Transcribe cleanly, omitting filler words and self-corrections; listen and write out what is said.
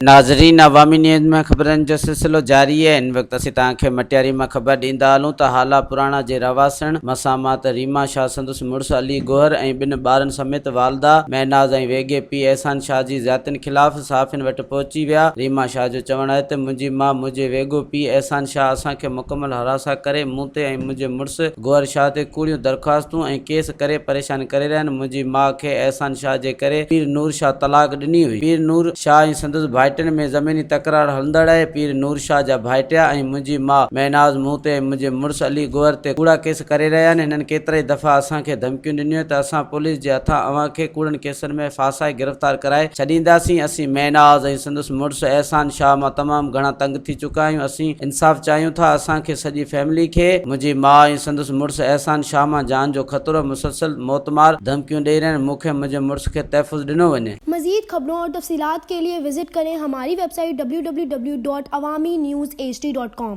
ناظرين عوامي نيوز ۾ خبرن جو سلسلو جاري آهي هن وقت اسين توهان کي مٽياري مان خبر ڏيندا هلون ته هالا پراڻا جي رهواسڻ مسامات ريما شاهه سندس مڙس علي گوهر ۽ ٻن ٻارن سميت والده مهناز ۽ ويڳي پيء احسان شاهه جي زيادتين خلاف صحافين وٽ پهچي ويا ريما شاهه جو چوڻ آهي ته منهنجي ماء منهنجي ويڳو پيء احسان شاهه اسان کي مڪمل هراسان ڪري مون تي ۽ منهنجي مڙس گوهر شاهه تي ڪوڙيون درخواستون ۽ ڪيس ڪري پريشان ڪري رهيا آهن، منهنجي ماء کي احسان شاهه جي ڪري پير نور شاهه طلاق ڏني هئي، پير نور شاهه ۽ سندس ڀائٽين ۾ زميني تڪرار هلندڙ آهي، پير نور شاهه جا ڀائٽيا ۽ منهنجي ماء مهناز مون تي ۽ منهنجي مڙس علي گوهر تي ڪوڙا ڪيس ڪري رهيا آهن، هنن ڪيترائي دفعا اسان کي ڌمڪيون ڏنيون ته اسان پوليس جي هٿان اوهان کي ڪوڙن ڪيسن ۾ ڦاسائي گرفتار ڪرائي ڇڏينداسين، اسين مهناز ۽ سندس مڙس احسان شاهه مان تمام گهڻا تنگ ٿي چڪا آهيون، اسين انصاف چاهيون ٿا، اسان کي سڄي فيملي کي منهنجي ماء ۽ سندس مڙس احسان شاهه مان جان جو خطرو، مسلسل موتمار ڌمڪيون ڏئي رهيا آهن، مون کي منهنجي مڙس کي تحفظ ڏنو وڃي. مزيد خبرون اور تفصيلات کے لئے وزٽ ڪرين ھماري web site www.awamiNewsHD.com.